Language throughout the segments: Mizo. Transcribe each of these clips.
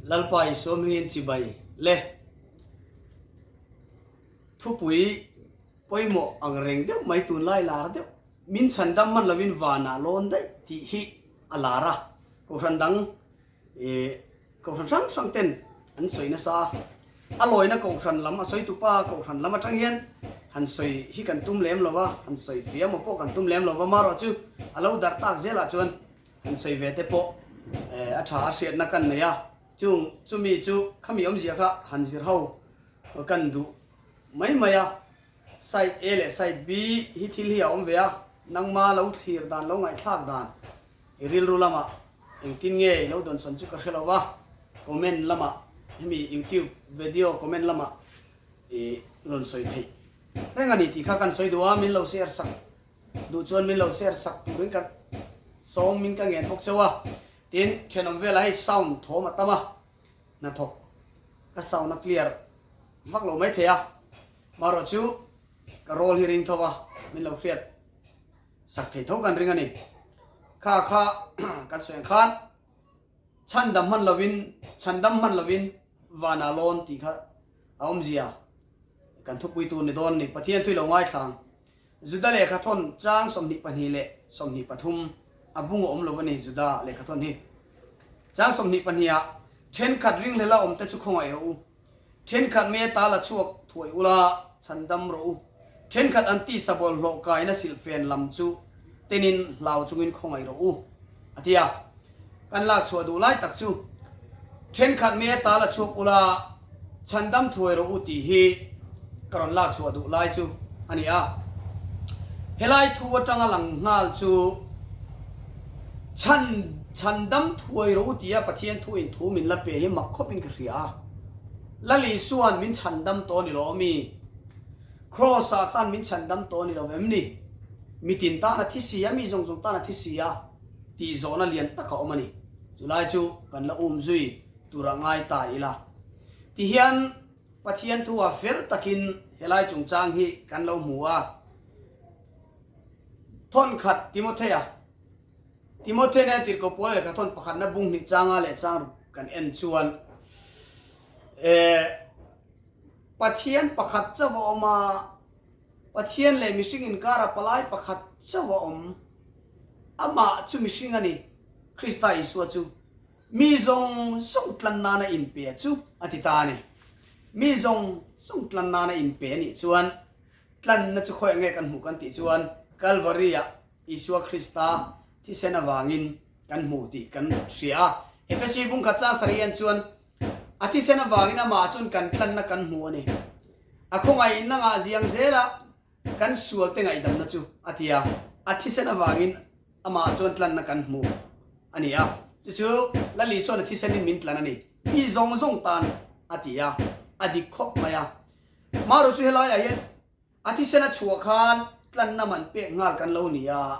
Lalpa Isua hmingin chibai le. Thupui pawimawh ang reng deuh mai tunlai lar deuh min chhandam hman lovin vanah lawn daih tih hi a lar a, kohhran dang ih kohhran hrang hrang ten an sawi nasa a, a lawina kohhran lam a sawi tupa kohhran lam atang hian han sawi hi kan tum lem lo va, han sawi fia maw pawh kan tum lem lo va, marawh chu a lo darh tak zelah chuan han sawi ve te pawh a tha a hriatna kan nei a, chung chumi chu khami awmzia kha han zir ho kan duh mai mai a, side A leh side B hi thil hi a awm ve a, nangma lo thlir dan lo ngaihthlak dan i rilru lamah engtin nge i lo dawnsawn chu ka hre lo va, comment lamah hemi youtube video comment lamah i rawn sawi theih reng a ni tih kha kan sawi duh a, min lo share sak duh chuan min lo share sak turin ka sawm min ka ngen bawk cheu a, tin thenawm velah hei sound thawm a tam a, hnathawk ka sound a clear vak lo mai thei a, marawh chu ka roll hi ring tho a, min lo hriat sak thei tho kan ring a ni. Kha kha kan sawi ang khan chhandam hman lovin chhandam hman lovin vanah lawn tih kha a awmzia kan thupui tur ni dawn a ni. Pathian thu i lo ngaithlang. Juda lehkhathawn chang 22 leh 23 a bung a awm lo a ni Juda lehkhathawn hi. Chang 22 ah thenkhat ringhlela awmte chu khawngaih rawh u. Thenkhat me ta la chhuak thuai ula chhandam rawh u. Thenkhat an tisa bawlhhlawh kaina silhfen lam chu tenin hlau chungin khawngaih rawh u, a ti a. Kan lak chhuah duh lai tak chu thenkhat me ta la chhuak ula chhandam thuai rawh u tih hi ka rawn lak chhuah duh lai chu a ni a. Helai thu atanga lang nghal chu chhan chhandam thuai rawh u tia Pathian thuin thu min la pe hi mak khawpin ka hria a. Lal Isua'n min chhandam tawh ni lo ami? Kraws-ah khan min chhandam tawh ni lo em ni? Mitin tan a thi si a, mi zawng zawng tan a thi si a tih zawhna lian tak a awm a ni. Chulai chu kan la um zui tura ngai ta ila. Tihian Pathian thu ah fel takin helai chungchang hi kan lo hmu a. Thawnkhat Timothea. Timothea nen tirhkoh pawl lehkha thawn pakhatna bung hnih changa leh chang ruk kan en chuan eh Pathian pakhat chauh a awm a, Pathian leh mihring inkara palai pakhat chauh a awm. Amah chu mihring a ni, Krista Isua chu mi zawng zawng tlan nana inpe chu a ti ta a ni. Mi zawng zawng tlan nana inpe a nih chuan tlanna chu khawiah nge kan hmuh kan tih chuan Kalvari-ah Isua Krista thisen avangin kan hmu tih kan hria a. Efesi bungkhat chang sarih en chuan a thisen avangin amah chuan kan tlanna kan hmu a ni. A khawngaihna ngah ziang zela kan sualte ngaihdamna chu a ti a, a thisen avangin amah chuan tlanna kan hmu a ni a. Chu chu Lal Isua'n a thisenin min tlan a ni. Mi zawng zawng tan a ti a, a dik khawp mai a. Marawh chu helaiah hian A thisen a chhuah khan tlanna man pek nghal kan lo ni a,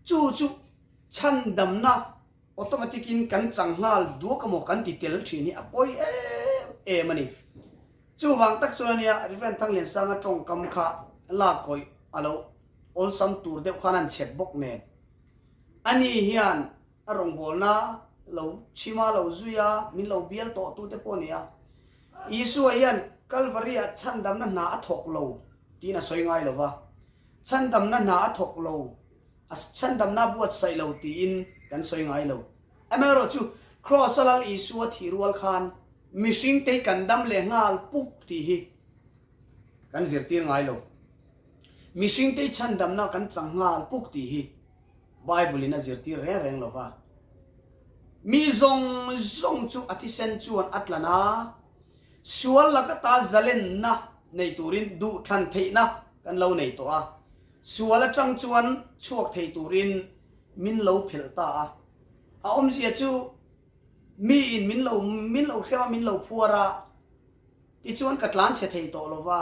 chu chu chhandamna automatic in kan chang nghal duak emaw kan ti tel thin hi a pawi em em a ni. Chuvang tak chuan ania Rev. Thangliansanga tawngkam kha lak kawih a lo awlsam tur deuh khan an chep bawk nen. Ani hian a rawngbawlna lo chhim a, lo zui a, min lo bial tawh tu te pawh a ni a. Isua hian Kalvari-ah chhandamna hna a thawk lo tiin a sawi ngai lo va, chhandamna hna a thawk lo, a chhandamna a buatsaih lo tiin kan sawi ngai lo. Amaherawhchu, Kraws-a Lal Isua thih rual khan mihringte hi kan dam leh nghal puk tih hi kan zirtir ngai lo. Mihringte hi chhandamna kan chang nghal puk tih hi Bible-in a zirtir reng reng lo va. Mi zawng zawng chu a thisen chuan a tlan a, sual laka ta zalenna nei turin duhthlan theihna kan lo nei tawh a, sual atang chuan chhuak thei turin min lo phelh ta a. A awmzia chu miin min lo min lo hrem a, min lo phuar a, tichuan ka tlan chhe thei tawh lo va.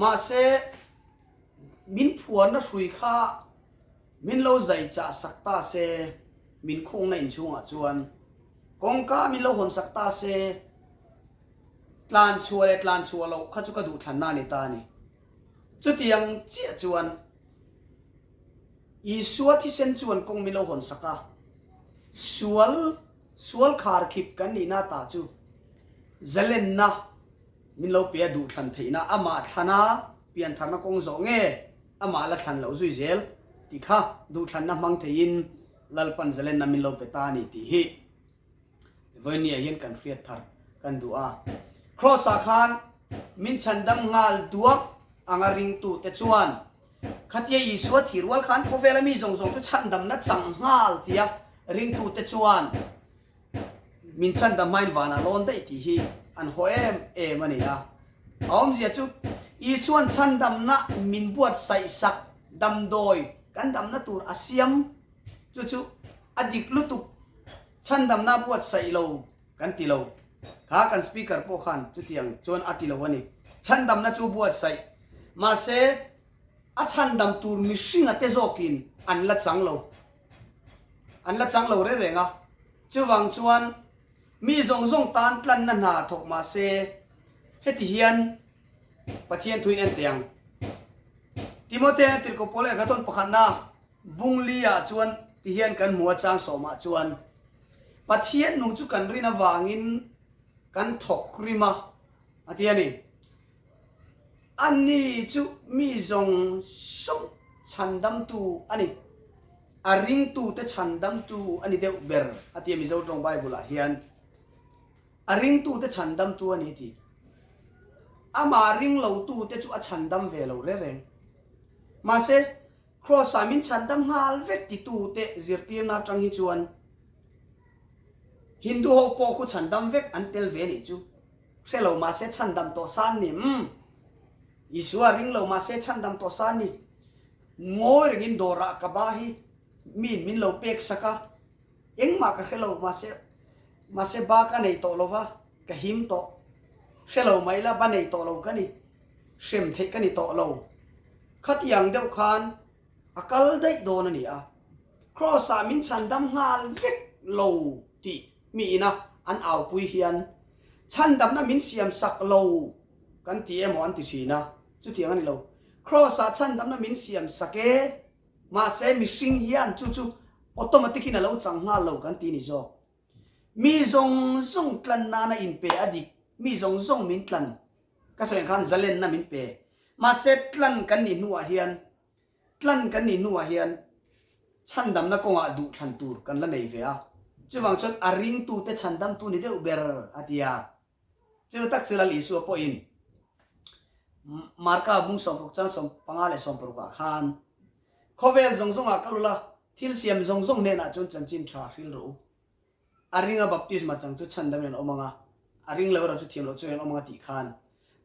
Mahse, Min phuarna hrui kha min lo zai chah sak ta se, min khungna inchhungah chuan kawngka min lo hawn sak ta se, tlan chhuah leh tlan chhuah loh kha chu ka duhthlanna a ni ta a ni. Chutiang chiah chuan Isua thisen chuan kawng min lo hawn sak a, sual. Sual kharkhip kan nihna ta chu zalenna min lo pe a duhthlan theihna amah thlana piantharna kawng zawh nge amah la thlan loh zui zel tih kha duhthlanna hmang theiin Lalpan zalenna min lo pe ta a ni tih hi Vawinia hian kan hriat thar kan duh a. Kraws ah khan min chhandam nghal duak anga ringtute chuan khatia Isua thih rual khan khawvela mi zawng zawng chu chhandamna chang nghal tia ringtute chuan min chhandam hmain vanah lawn daih tih hi an haw em em a ni a. A awmzia chu Isuan chhandamna min buatsaih sak damdawi kan damna tur a siam chu chu a dik lutuk chhandamna buatsaih lo kan ti lo. Kha kan speaker pawh khan chutiang chuan a ti lo a ni. Chhandamna chu buatsaih mahse a chhandam tur mihringa te zawkin an la chang lo. An la chang lo reng reng a. Chuvang chuan mi zawng zawng tan tlanna hna thawk mahse heti hian Pathian thuin en teh ang. Timothea tirhkoh pawl lehkha tawn pakhatna Bungli ah chuan ti hian kan hmu a chang sawmah chuan Pathian nung chu kan rin avangin kan thawk rim a, a ti a ni. Ani chu mi zawng zawng chhandamtu a ni, a ringtute chhandamtu a ni deuh ber a ti a Mizo tawng Bible ah hian a ringtute chhandamtu a ni a ti. Amah ringlotute chu a chhandam ve lo reng reng. Mahse, Kraws-ah min chhandam nghal vek titute zirtirna atang hi chuan Hindu ho pawh khu chhandam vek an tel ve nih chu hre lo mahse chhandam tawh sa an ni. Umm. Isua ring lo mahse chhandam tawh sa an ni. Ngawi rengin dawrah ka ba hi miin min lo pek sak a, engmah ka hre lo mahse mahse ba ka nei tawh lo va, ka him tawh. Hre lo mai la ba nei tawh lo ka ni. Hrem theih ka ni tawh lo. Khatiang deuh khan a kal daih dawn a ni a. Kraws-ah min chhandam nghal vek lo tih mi ina an aupui hian chhandamna min siam sak lo kan ti emaw an ti thin a, chutiang a ni lo. Kraws-ah chhandamna min siam sak e, mahse mihring hian chu chu automatic-in a lo chang nghal lo kan ti ni zawk. Mi zawng zawng tlan nana inpe a dik, mi zawng zawng min tlan Ka sawi ang khan zalenna min pe. Mahse tlan kan nih hnuah hian, tlan kan nih hnuah hian chhandamna kawngah duh thlan tur kan la nei ve a. Chuvang chuan a ringtute chhandamtu ni deuh ber a ti a. Chu tak chu Lal Isua pawhin Marka bung 16 chang 15 leh 16 ah khan khawvel zawng zawngah kal ula, thil siam zawng zawng hnenah chuan chanchin tha hril rawh u. A ringa baptisma chang chu chhandam in an awm ang a, a ring lo erawh chu thiam loh chuan an awm ang a tih khan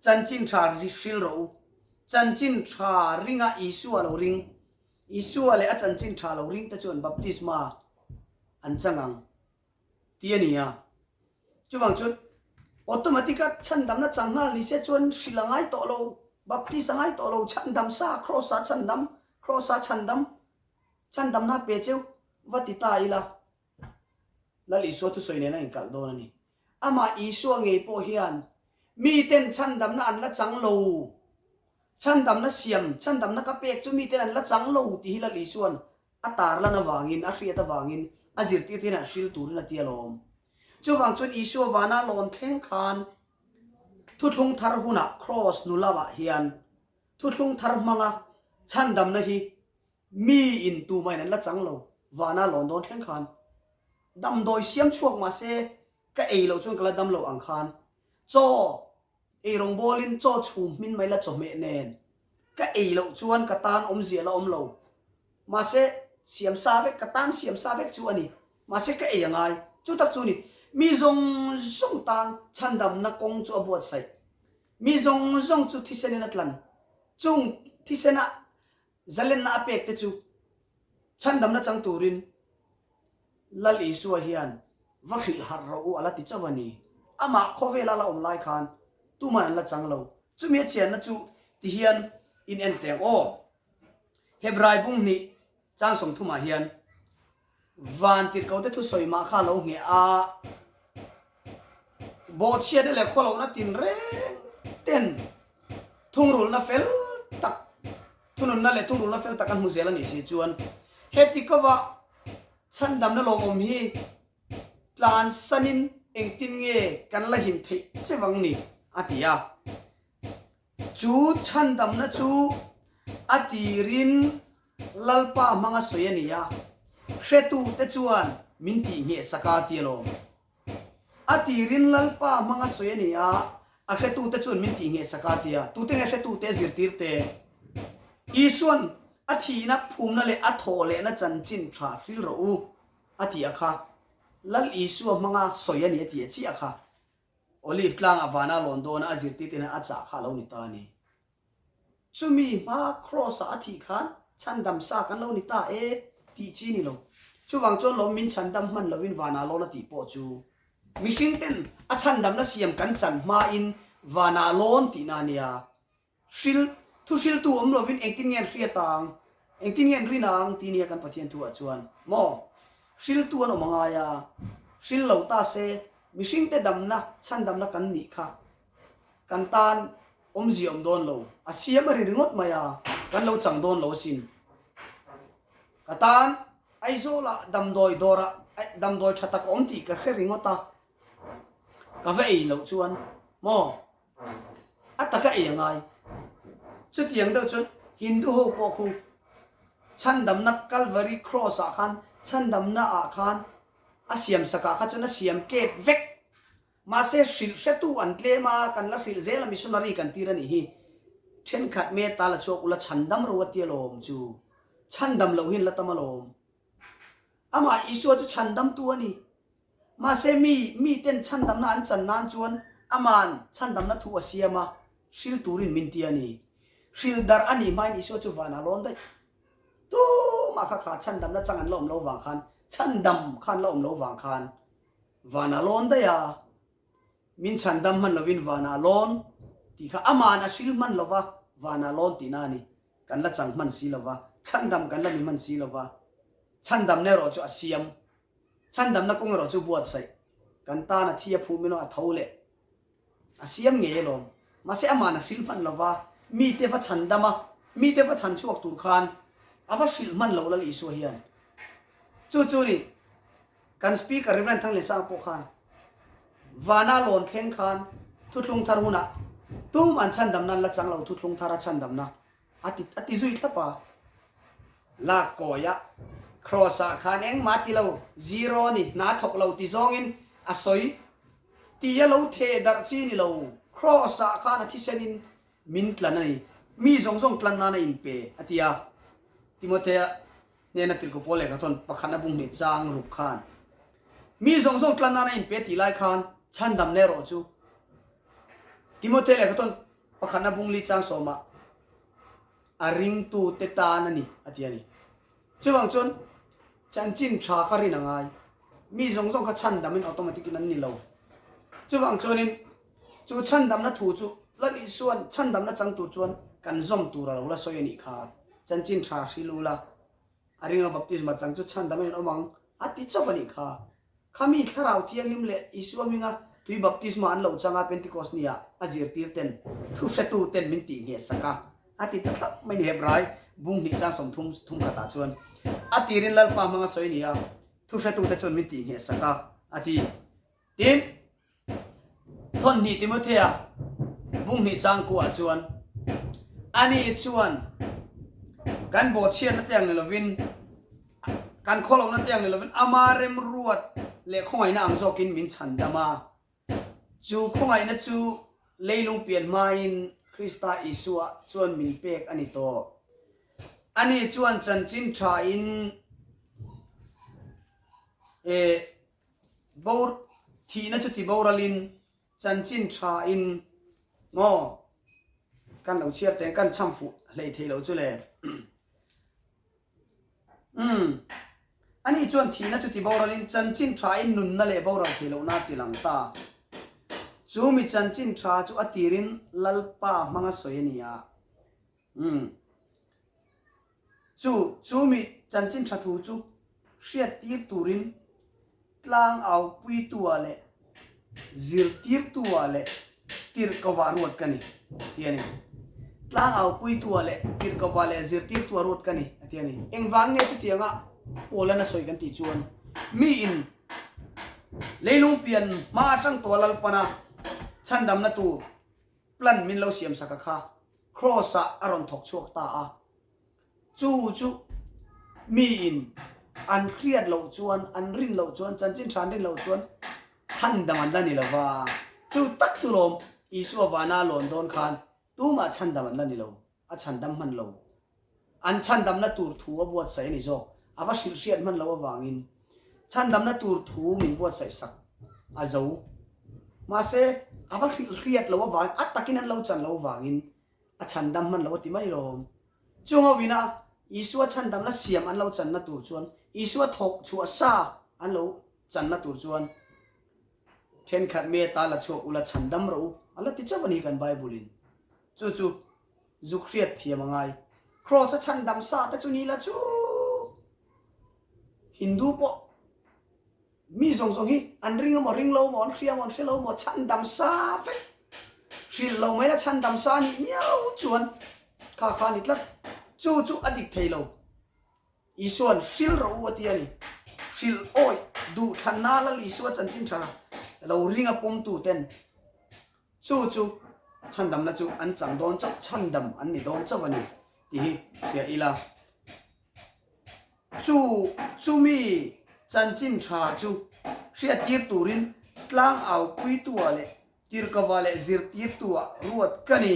chanchin tha hril rawh u. Chanchin tha ringa Isua lo ring, Isua leh a chanchin tha lo ring te chuan baptisma an chang ang tih a ni a. Chuvang chuan automatic a chhandamna chang nghal ni se chuan hrilh a ngai tawh lo, baptis a ngai tawh lo, chhandam sa, kraws ah chhandam, kraws ah chhandam, chhandamna pe cheu va ti ta ila. Lal Isua thusawi nen a inkalh dawn a ni. Amah Isua ngei pawh hian miten chhandamna an la chang lo, chhandamna siam, chhandamna ka pek chu miten an la chang lo tih hi Lal Isua'n a tarlan avangin, a hriat avangin a zirtirte hian an hril turin a ti alawm. Chuvang chuan Isua vana lawn thleng khan thuthlung thar hunah kraws nu lamah hian thuthlung thar hmanga chhandamna hi Mi in tumahin an la chang lo, vana lawn dawn thleng khan damdawi siam chhuak mahse ka ei loh chuan ka la dam lo ang khan chaw ei rawng bawlin chaw chhum hmin mai la chawhmeh nen ka ei loh chuan ka tan awmzia la awm lo mahse siam sa vek ka tan siam sa vek chu a ni mahse ka ei a ngai chu tak chu ni mi zawng zawng tan chhandamna kawng chu a buatsaih mi zawng zawng chu thisenin a tlan chung thisena Zalenna a pek te chu chhandamna chang turin Lal Isua hian va hrilh harh rawh u a la ti chauh a ni. Amah khawvela la awm lai khan tuman an la chang lo. Chumi a chianna chu ti hian in en teng aw. Hebrai bung hnih chang sawmthumah hian Van tirhkote thusawi mah kha a lo ngheh a, bawhchhiatna leh khawlohna tinreng ten thungrulhna fel tak, thununna leh thungrulhna fel tak an hmu zel a nih si chuan heti kova chhandamna lawmawm hi. Tlansanin engtin nge kan la him theih che vang ni? a ti a. Chu chhandamna chu a tirin Lalpa hmanga sawi a ni a, hretute chuan min tih ngheh sak a ti alawm. A tirin Lalpa hmanga sawi a ni a, a hretute chuan min tih ngheh sak a ti a. Tute nge hretute zirtirte? Isuan a thihna phumna leh a thawh lehna chanchin tha hril rawh u a tih a kha. Lal Isua hmanga sawi a ni a tih a chiah kha. Olive tlangah vana lawn dawna a zirtirte hian a chah kha a lo ni ta a ni. Chumi hma Kraws-ah a thih khan chhandam sa kan lo ni ta e tih chi ni lo. Chuvang chuan lawm min chhandam hman lovin vanah lawn a tih pawh chu mihring ten a chhandamna siam kan chan hmain vanah lawn tihna a nia. Hril, thu hriltu awm lovin engtin nge an hriat ang, engtin nge an rin ang tih nia kan Pathian thuah chuan maw? Hriltu an awm a ngai a, hril lo ta se mihringte damna, chhandamna kan nih kha kan tan awmzia awm dawn lo, a siam a ri ringawt mai a, kan lo chang dawn lo asin. Ka tan Aizawlah damdawi dawrah damdawi tha tak a awm tih ka hre ringawt a, ka va ei loh chuan maw? A taka ei a ngai. Chutiang deuh chuan Hindu ho pawh khu chhandamna Calvary Cross ah khan chhandamna ah khan a siam sak ah kha chuan a siam kep vek. Mahse hrilh hretu an tlem a, kan la hrilh zel a missionary kan tir a nih hi. Thenkhat me ta la chhuak ula chhandam ro a ti alawm chu. Chhandam loh hi an la tam alawm. Amah Isua chu chhandamtu a ni. Mahse mi, miten chhandamna an chan nan chuan Aman chhandamna thu a siam a, hril turin min ti a ni. Hril darh a nih hmain Isua chu vanah lawn daih. Tumah kha kha chhandamna chang an la awm lo vang khan, chhandam kha an la awm lo vang khan vanah lawn daih a, min chhandam hman lovin vanah lawn tih kha Aman a hril hman lova vanah lawn tihna a ni. Kan la chang hman si lova, chhandam kan la ni hman si lova, chhandamna erawh chu a siam Chhandamna kawng erawh chu buatsaih kan tan a thi a phum emaw a tho leh a siam ngei alawm. Mahse ama'n a hrilh hman lova, mite va chhandam a, mite va chhan chhuak tur khan a va hrilh hman loh Lal Isua hian. Chu chu ni kan Speaker Rev. Thangliansanga pawh khan vana lawn thleng khan thuthlung thar hunah tum an chhandamna an la chang lo thuthlung thar a chhandamna A ti a ti zui thlap a. Lak kawi a, Kraws ah khan engmah ti lo, zero ni, hna thawk lo ti zawngin a sawi. Ti a lo theh darh chi ni lo, Kraws ah khan a thisenin min tlan a ni, mi zawng zawng tlan nan a inpe, a ti a. Timothea hnena tirhkoh pawl lehkha thawn pakhatna bung hnih chang ruk khan, Mi zawng zawng tlan nan a inpe tih lai khan chhandamna erawh chu Timothea lehkha thawn Pakhatna bungli chang sawmah a ringtute tan a ni, a ti a ni. Chuvang chuan chanchin tha kha rin a ngai. Mi zawng zawng kha chhandamin automatic in an ni lo. Chuvang chuanin chu chhandamna thu chu Lal Isua'n chhandamna chang tur chuan kan zawm tur a lo la sawi a nih kha. Chanchin tha hrilh ula, a ringa baptisma chang chu chhandam in an awm ang a ti chauh a nih kha. Khami Thlarau Thianghlim leh Isua hminga tui baptisma an lo chang a Pentecost ni ah a zirtir ten thu hretu ten min tih ngheh sak a, a ti ta thlap mai ni Hebrai bung hnih chang 30 thum khat ah chuan a tirin Lalpa hmanga sawi ni a thu hretu te chuan min tih ngheh sak a, a ti. Tin. Thawnhnih Timothea bunghnih changkuah chuan ani chuan kan bawhchhiatna te ang ni lovin, kan khawlohna te ang ni lovin ama remruat leh khawngaihna ang zawkin min chhandam a. Chu khawngaihna chu leilung pian hmain Krista Isua chuan min pek a ni tawh. Ani chuan chanchin thain eh Bor, thihna chu ti boralin, chanchin thain maw kan lo chhiar teng kan chham fuh hlei thei lo chu le. Umm, ani chuan thihna chu ti boralin, chanchin thain nunna leh boral thei lohna a ti lang ta. Chu mi chanchin tha chu a tirin Lalpa hmanga sawi a ni a. Umm. Chu chu mi chanchin tha thu chu hriat tir turin tlang au puitu-ah leh zirtirtu-ah leh tirhkovah ruat ka ni, ti a ni. Tlang au puitu-ah leh tirhkovah leh zirtirtu-ah ruat ka ni, a ti a ni. Engvang nge chutianga Paul-an a sawi kan tih chuan miin. Leilung pian hma atang tawh a Lalpana chhandamna tur plan min lo siamsak a kha Kraws ah a rawn thawk chhuak ta a. Chu chu miin an hriat loh chuan, an rin loh chuan, chanchin tha an rin loh chuan chhandam an la ni lo va. Chu tak chu lawm Isua vana a lawn dawn khan tumah chhandam an la ni lo, a chhandam hman lo. An chhandamna tur thu a buatsaih a ni zawk, a va hrilh hriat hman loh avangin chhandamna tur thu min buatsaih sak a zo. Mahse, a va hrilh hriat loh avangin, a takin an lo chan loh avangin a chhandam hman lo a ti mai lawm. Chung ho ina Isua chhandamna siam an lo channa tur chuan, Isua thawk chhuah sa an lo channa tur chuan thenkhat me ta la chhuak ula chhandam rawh u a la ti chauh a ni kan Bible in. Chu chu zuk hriat thiam a ngai. Kraws a chhandam sa te chu ni la chu Hindu pawh Mi zawng zawng hi an ring emaw ring lo emaw, an hria emaw an hre lo emaw chhandam sa vek hrilh lo mai la chhandam sa nih miau chuan kha kha a ni tlat. Chu chu a dik thei lo. Isua'n hrilh rawh u a ti a ni. Hrilh awih duh thlanna Lal Isua chanchin tha lo ring a pawmtu ten chu chu chhandamna chu an chang dawn chauh, chhandam an ni dawn chauh a ni tih hi hria ila. Chu chumi chanchin tha chu hriattir turin tlangaupuitua leh tirkava leh zirtirtua ruat ka ni.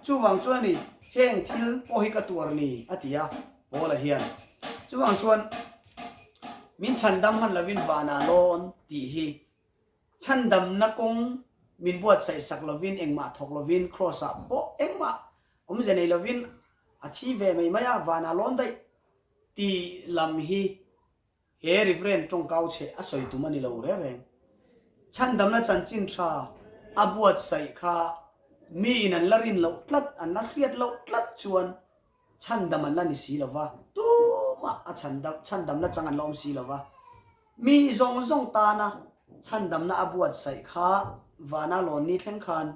Chuvang chuan a ni, heng thil pawh hi ka tuar ni, a ti a, Paula hian. Chuvang chuan min chhandam hman lovin vanah lawn tih hi chhandamna kawng min buatsaih sak lovin engmah thawk lovin Kraws-ah pawh engmah awmze nei lovin A thi ve mai mai a, vanah lawn daih tih lam hi he Reverend tawngkau chhe a sawi tum a ni lo reng reng. Chhandamna chanchin tha a buatsaih kha miin an la rin loh tlat, an la hriat loh tlat chuan chhandam an la ni si lo va, tumah a chhandam, chhandamna chang an la awm si lo va. Mi zawng zawng tana chhandamna a buatsaih kha vana lawn ni thleng khan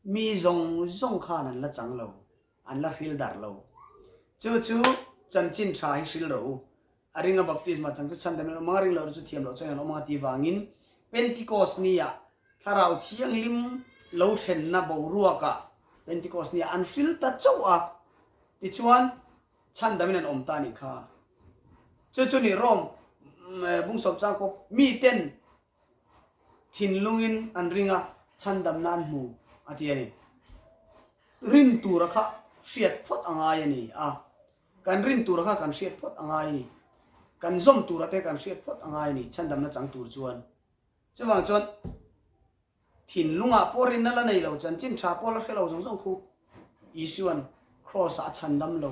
Mi zawng zawng khan an la chang lo, an la hril darh lo. Chu chu chanchin tha hi hril rawh u. A ringa baptisma chang chu chhandam in an awm ang a, ring lo chu thiam loh chuan an awm ang a ti vangin Pentecost nia Thlarau Thianghlim lo thlenna boruakah Pentecost nia an hril ta chauh a, tichuan chhandam in an awm ta a nih kha. Chu chu nih Rome bungsawm chang kawp miten Thinlungin an ring a, chhandamna an hmu, a ti a ni. Rin tura kha hriat phawt a ngai a ni a, kan rin tura kha kan hriat phawt a ngai a ni. Kan zawm tura te kan hriat phawt a ngai a ni, chhandamna chang tur chuan. Chuvang chuan thinlungah pawh rinna la nei lo, chanchin tha pawh la hre lo zawng zawng khu Isua'n Kraws-ah a chhandam lo.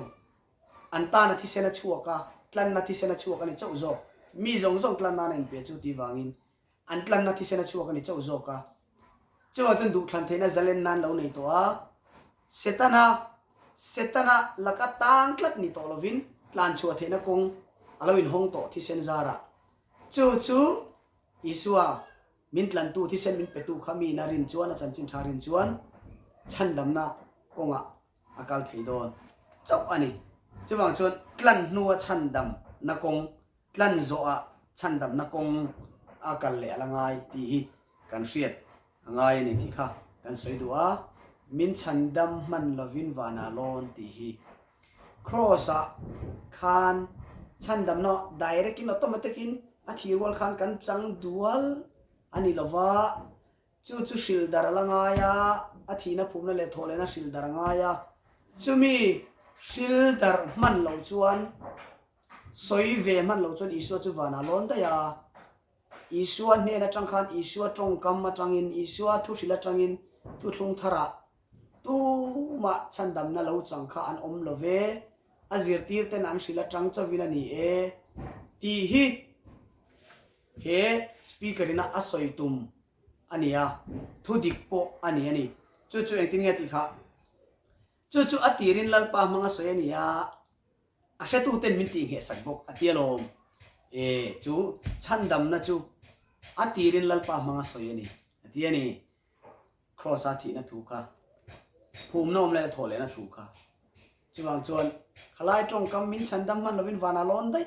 An tana thisen a chhuak a, tlanna thisen a chhuak a ni chauh zawk. Mi zawng zawng tlanna an inpe chu tih vangin an tlanna thisen a chhuak a ni chauh zawk a. Chuvang chuan duhthlan theihna zalen nan lo nei tawh a, Setana, Setana laka tang tlat ni tawh lovin tlan chhuah theihna kawng a lo inhawng tawh thisen zarah. Chu chu Isua min tlantu thisen min petu kha mi ina rin chuan a chanchin tha rin chuan chhandamna kawngah a kal thei dawn chauh a ni. Chuvang chuan tlan hnua chhandam na kawng, tlan zawhah chhandam na kawng a kal leh a la ngai tih hi kan hriat a ngai a ni tih kha kan sawi duh a. Min chhandam hman lovin vanah lawn tih hi Kraws-ah khan chhandamna direct-in automatic-in a thih rual khan kan chang dual a ni lova, Chu chu hrilh dar a la ngai a, a thihna phumna leh thawh lehna hrilh dar a ngai a. Chumi hrilh dar hman loh chuan, sawi ve hman loh chuan Isua chu vanah lawn daih a. Isua hnen atang khan, Isua tawngkam atangin, Isua thuhrilh atangin thuthlung tharah tumah chhandamna lo chang kha an awm lo ve, a zirtirten an hrilh atang chauhin a ni e tih hi He speaker ina a sawi tum a ni a, thu dik pawh a ni a ni. Chu chu engtin nge tih kha? Chu chu a tirin Lalpa hmanga sawi a ni a, a hretuten min tih nghehsak bawk a ti alawm. E, chu chhandamna chu a tirin Lalpa hmanga sawi a ni a ti a ni. Kraws-a thihna thu kha, phumna awm leh thawh lehna thu kha. Chuvang chuan khalai tawngkam min chhandam hman lovin vanah lawn daih.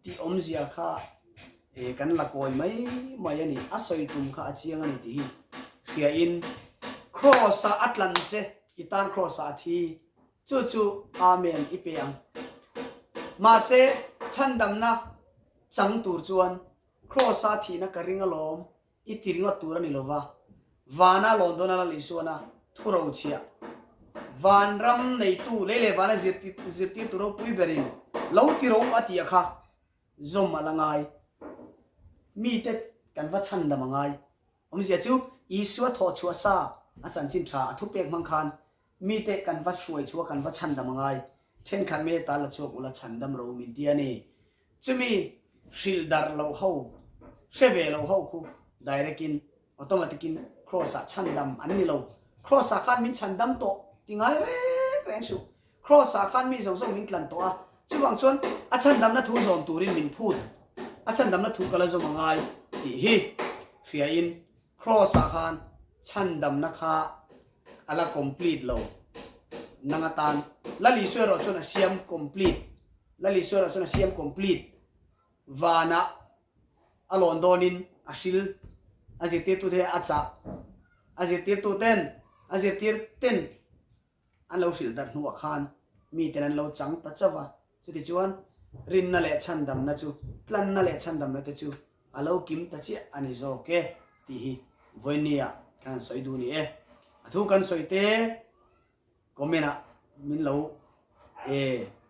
Tih awmzia kha. E kan la kawi mai mai a ni, a sawi tum kha a chiang a ni tih hi hriain Kraws-ah a tlan che, i tan Kraws-ah a thi, chu chu Amen i pe ang. Mahse, chhandamna chang tur chuan Kraws-a thihna ka ring alawm i ti ringawt tur a ni lova, vana lawn dawn a Lal Isuana thu rochhiah, vanram neitu lei leh vana zirtirtu ropui berin lo ti ro a tih a kha Zawm a la ngai. Mite kan va chhandam a ngai. Awmzia chu Isua thawh chhuah sa a chanchin tha a thupek hmang khan mite kan va hruai chhuah kan va chhandam a ngai. Thenkhat me ta la chhuak ula chhandam ro min ti a ni. Chumi hrilh darh loh ho, hre ve loh ho khu direct in Automatic in Kross ah chhandam an ni lo. Kross ah khan min chhandam tawh ti ngai reng reng suh. Kross ah khan mi zawng zawng min tlan tawh a, chuvang chuan a chhandamna thu zawm turin min phut. A chhandamna thu ka la zawm a ngai tih hi hria in Kross ah khan chhandamna kha a la complete lo nang atan Lal Isua erawh chuan a siam complete. Lal Isua erawh chuan a siam complete vanah A lawn dawnin a hril, a zirtirtute a chah, a zirtirtuten a zirtirten an lo hrilh darh hnuah khan miten an lo chang ta chauh va. Chutichuan, rinna leh chhandamna chu, tlanna leh chhandamna te chu a lo kim ta chiah a ni zawk e tih hi vawinia kan han sawi duh ni e. A thu kan sawi te. Comment ah min lo e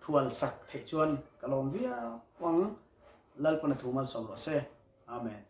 thual sak theih chuan ka lawm viau ang. Lalpana thu malsawm rawh se. Amen.